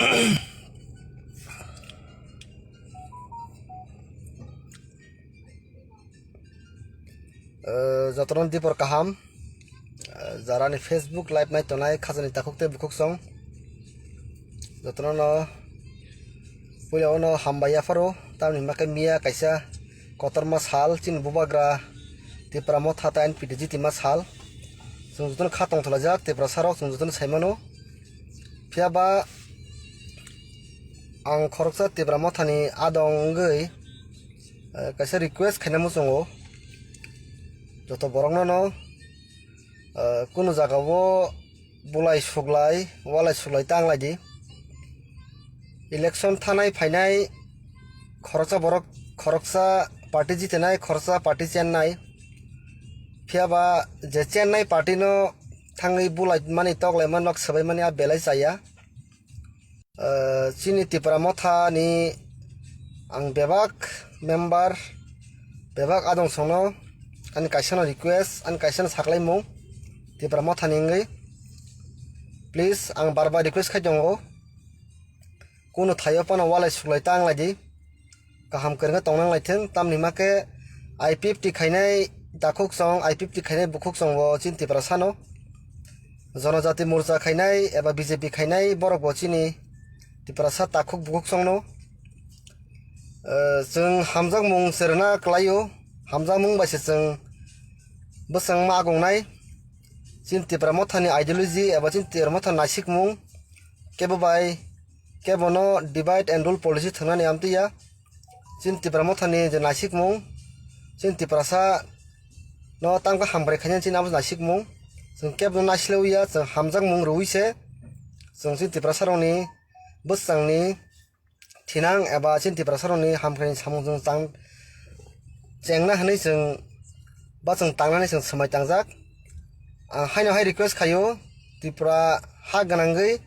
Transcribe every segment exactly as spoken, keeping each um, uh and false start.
Eh, jotono dipor kaham. Eh, jara ni Facebook live nai tongnai khajani takhuk tei bukhuk song, jotono no puila o no hambai yapharo, tamni hwnba khe miya kaisa kotorma sal, chini bubagra Tipra Motha tei N P T G tima sal. Chwng jotono kha tongthalaijak Tiprasa rok, chwng jotono sai mano. Phiya ba ang khoroksa Tipra Mothani adong wngwi, eh, kaisa request khaina muchungo joto borokno no, eh, kunu jagao bulai suglai, walai suglai ta wnglaidi. Election thanai phainai khoroksa borok, khoroksa party jitenai, khoroksa party chennai. Phiya ba je chennai party no thangwi bulai mani, toklai mani, nok swbai mani a belai chaya. Eh, chini Tipra Motha ni ang bebak member, bebak adong songno ani kaisa no request, ani kaisa no saklaimung Tipra Motha ni wngwi. Please, ang bar bar request khai tongo, kunu thaio phano walai suglai ta wnglaidi. Kaham kwrwngkhe tongna wnglaithwng, tamni hwnba khe I P F T khainai takhuk song, I P F T khainai bukhuk song bo chini Tiprasano. Jonojati Morcha khainai eba B J P khainai borok bo chini Tiprasa takhuk bukhuk songno. Eh, chwng hamjakmung cherwna kwlaio, hamjakmung bai se chwng bwswng ma agongnai. Chini Tipra Mothani ideology eba chini Tipra Mothani naisikmung kebo bai kebono divide and rule policy thwngnani amtwi ya. Chini Tipra Mothani je naisikmung, chini Tiprasa no tamkhe hamkrai khainani chini abo naisikmung. Chwng kebono naislewi ya, chwng hamjakmung rwui se chwng chini Tiprasa rokni bwswngni thinang eba chini Tiprasa rokni hamkraini samung chwng chang chengna hwnwi chwng ba chwng tangnani chwng swmai tangjak. Ang haino hai request khaio, Tripura ha gwnangwi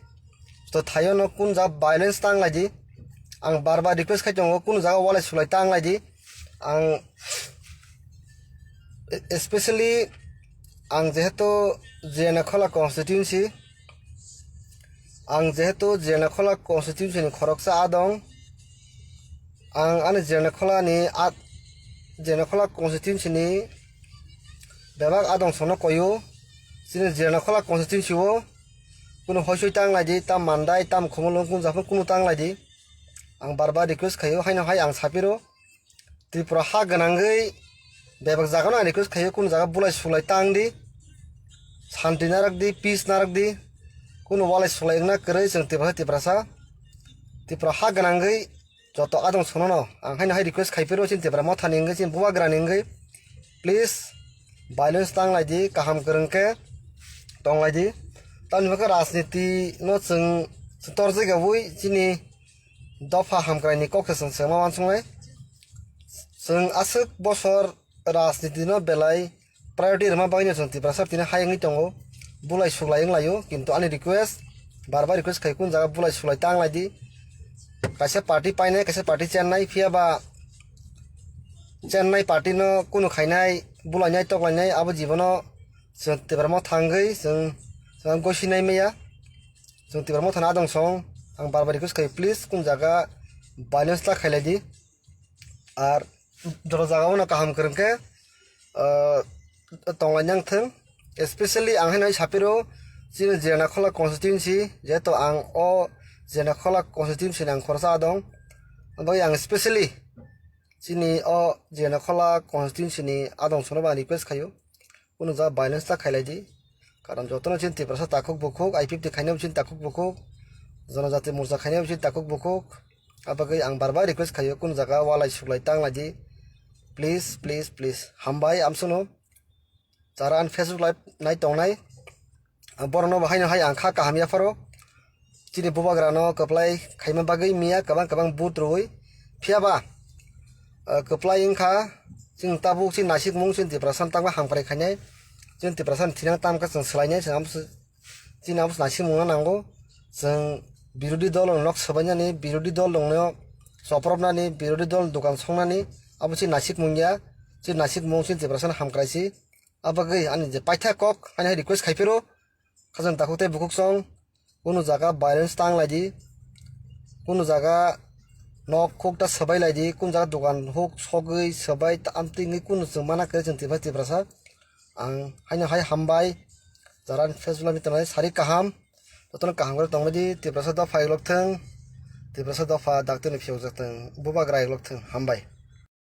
to thaio no kun jaga violence ta wnglaidi. Ang bar bar request khai tongo, kun jaga walai sulai ta wnglaidi. Ang especially ang jehetu Jiranakhola constituency, ang jehetu Jiranakhola constituency ni khoroksa adong, ang ani Jiranakhola ni a-, Jiranakhola constituency ni bebak adong sono koyo, chini Jiranakhola constituency o kunu hoisoi ta wnglaidi, tam Mandai, tam Khumulwng, kunu japhang kunu ta wnglaidi. Ang bar bar request khaio, haino hai ang sapiro. Tripura ha gwnangwi bebak jagano ang request khaio, kunu jaga bulai sulai ta wngdi, santi narwkdi, peace narwkdi, kunu walai sulai wngna kwrwi chwng Tiprasa, Tiprasa. Tripura ha gwnangwi joto adong sonono ang haino hai request khaipiro, chini Tipra Mothani wngwi, chini Bubagrani wngwi, please violence ta wnglaidi, kaham kwrwng khe tonglaidi. Tamni bagwi rajniti no chwng, chwng torjak yaui chini dopha hamkraini kok se chwng swngma uansuknai. Chwng aswk bosor rajniti no belai priority rwma bagwi no chwng Tiprasa tini hai wngwi tongo, bulai suglai wnglaio, kintu ani request, bar bar request khai kun jaga bulai suglai ta wnglaidi. Kaisa party painai, kaisa party chennai, phiya ba chennai party no kunu khainai, bulainai, toklainai, abo jibono chwng Tipra Motha wngwi chwng, chwng gosinai maya. Chwng Tipra Mothani adong song, ang bar bar request khai, please, kun jaga violence ta khailaidi. Ar joto jaga o no kaham kwrwng khe, ah, tonglai nang thung. Especially ang haino sapiro chini Jiranakhola constituency, jehetu ang o Jiranakhola constituency ni ang khoroksa adong. Aboni bagwi ang specially chini o Jiranakhola constituency ni adong sono ba request khaio, kunu jaga violence ta khailaidi. Karon jotono chini Tiprasa takhuk bukhuk, I P F T khainai chini takhuk bukhuk, Jonojati Morcha khainai chini takhuk bukhuk. Abagwi ang bar bar request khaio, kunu jaga walai suglai ta wnglaidi. Please, please, please. Hambai amsukno. Jara ani Facebook live nai tongnai, ang borokno bo haino hai ang kha kaham yapharo. Chini Bubagrano kwplai khaima bagwi miya kwbang kwbang vote rwui. Phiya ba, ah, kwplai wngkha chini tabuk chini naisikmung, chini Tiprasa tangma hamkrai khainai. Chini Tiprasa thinang tamkha chwng swlainai, chwng abo se, chini abo se naisikmungno nango. Chwng birodhi dol rok nok swbainani, birodhi dol rokno chopropnani, birodhi dol dokan songnani, abo chini naisikmung ya. Chini naisikmung chini Tiprasa hamkrai si. Abagwi ani je paitha kok, ani hai request khaipiro, khajang takhuk tei bukhuk song, kunu jaga violence ta wnglaidi. Kunu jaga nok khuk ta swbai lai di, kunu jaga dogan huk sogwi swbai ta amtwi wngwi kunu chwng mana kwrwi chwng Tiprasa, Tiprasa. Ang haino hai hambai, jara Facebook lamwi tongnai sari kaham, jotono kaham khe tongbai di, Tiprasa dopha eklok thwng, Tiprasa dopha dakti ni phiyok jak thwng, bubagra eklok thwng, hambai.